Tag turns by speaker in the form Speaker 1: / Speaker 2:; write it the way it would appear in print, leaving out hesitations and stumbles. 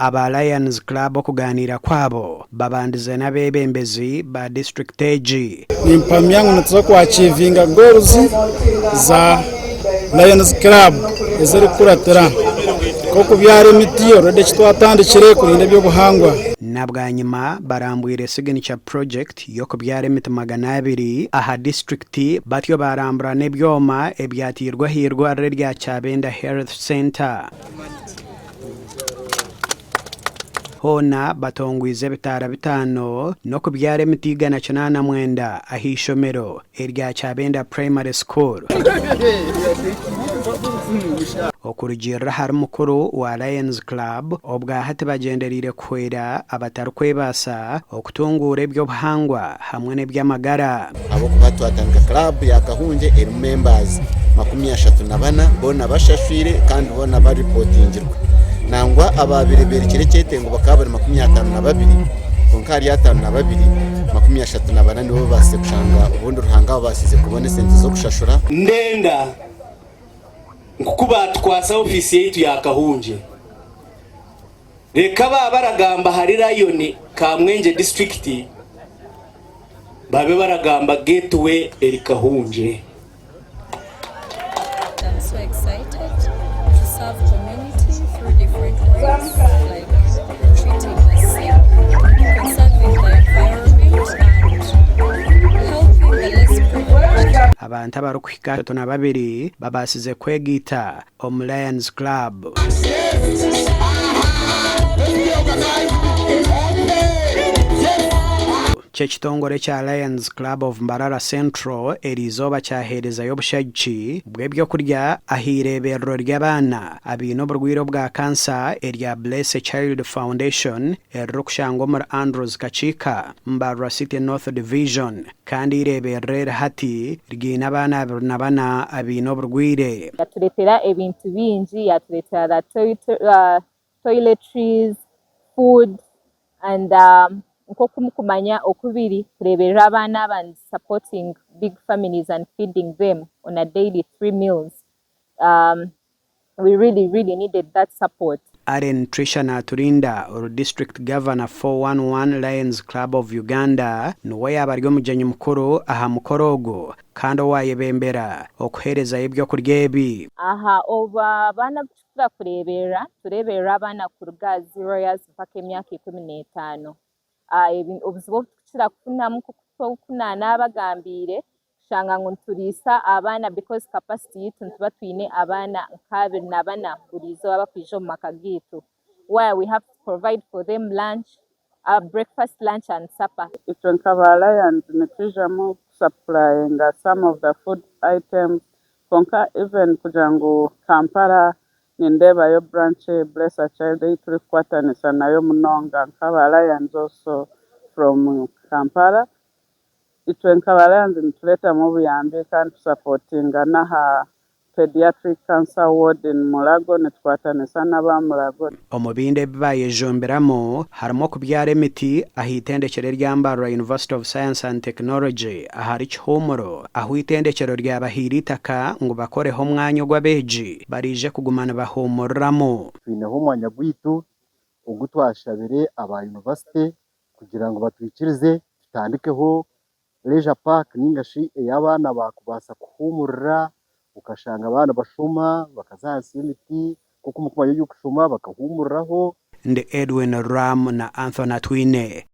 Speaker 1: Aba Lions Club okugaaniira kwabo babandize n'abeebembezi ba disiturikiti egi.
Speaker 2: Nimpamya ngu nituza ku achievinga goals za Lions Club ezirikukuratira nk'okubyara emiti already eki twatandikire kurinda eby'obuhangwa.
Speaker 1: Na bwanyima barambwire Signature Project y'okubyara emiti 200 aha disiturikiti batyo barambura n'ebyoma ebyateirwe ah'eirwariro erya Kyabenda Health Centre. Hoona batongwize ebitaara bitaano n'okubyara emiti 809 aha ishomero erya Kyabenda Primary School. Okurugiirira ahari mukuru wa Lions Club, obwahati bagyendereire kuhwera abatarikwebaasa okutunguura eby'obuhangwa hamwe n'eby'amagara.
Speaker 3: Ahabw'okuba twatandika club ya Kahungye erimu members 34 boona bashashwire kandi boona baripotingirwe. Nangwa abaabaire beerekire ekyetengo bakaba bari 52 kwonka ahari 52, 34 nibo babaasize kushanga obundi Ruhanga ababaasize kubona esente z'okushashura.
Speaker 4: Ndenda nkuku baatukwatsa ofiisi yaitu ya Kahungye. Reka baaba baragamba ahari Lion Kamwengye disiturikiti babe baragamba Gateway eri Kahungye.
Speaker 1: Abantu abarikuhika 32 babaasize kwegaita omu Lions Club. Ky'ekitongore ekya Lions Club of Mbarara Central eriizooba kyaheerezayo obushagiki bw'ebyokurya ah'ireeberero ry'abaana abaine oburwaire obwa kansa erya Bless a Child Foundation eririkushangwa omuri Andrews Kakiika, Mbarara City North Division. Kandi eireeberero eri hati ryaine abaana 24 abaine oburwaire.
Speaker 5: Yaturetera ebintu bingi, yaturetera the toiletries, food and nkoku mukumanya oku biri kureberera abaana aba and supporting big families and feeding them on a daily 3 meals we really really needed that support.
Speaker 1: Allen Trisha Naturinda ori District Governor 411 Lions Club of Uganda niwe yaaba ari omugyenyi mukuru aha mukoro ogu kandi owayebembera okuheerezayo ebyokurya ebi.
Speaker 5: Aha obu abaana abu turikukira kureeberera, nitureeberera abaana kuruga aha zero years mpaka emyaka 15. Obuzibu obu turikukira kufunamu nk'oku naabagambiire, kushanga ngu nituriisa abaana because capacity yaitu nituba twine abaana nka 24 buri izooba abakwija omu maka gaitu where we have to provide for them lunch, breakfast, lunch and supper.
Speaker 6: Itwe nkaba Lions nitwijamu kusupplyinga some of the food items kwonka even kugira ngu Kampala nindeebayo branch Bless a Child ei turikukwatanisa nayo munonga nkaba Lions also from Kampala. Itwe nka ba Lions nitureetamu obuyambi kandi tusapotinga n'aha Pediatric Cancer Ward in Mulago nitukwatanisa n'aba Mulago.
Speaker 1: Omu bindi ebi baayejumbiramu harimu okubyara emiti aha itendekyero erya Mbarara University of Science and Technology ahari Kihumuro ahu itendekyero ryabahaire eitaka ngu bakoreho omwanya ogu abeegi baraije kuguma nibahuumuriramu.
Speaker 7: Twineho omwanya gwaitu ogu twashabire aba yunivasite kugira ngu batwikirize tutandikeho leisure park ninga shi ei abaana baakubaasa kuhuumurira, okashanga abaana nibashoma bakaza ahansi y'emiti nk'oku murikumanya eby'okushoma bakahuumuriraho.
Speaker 1: Ndi Edwin Ram na Anthony Atwine.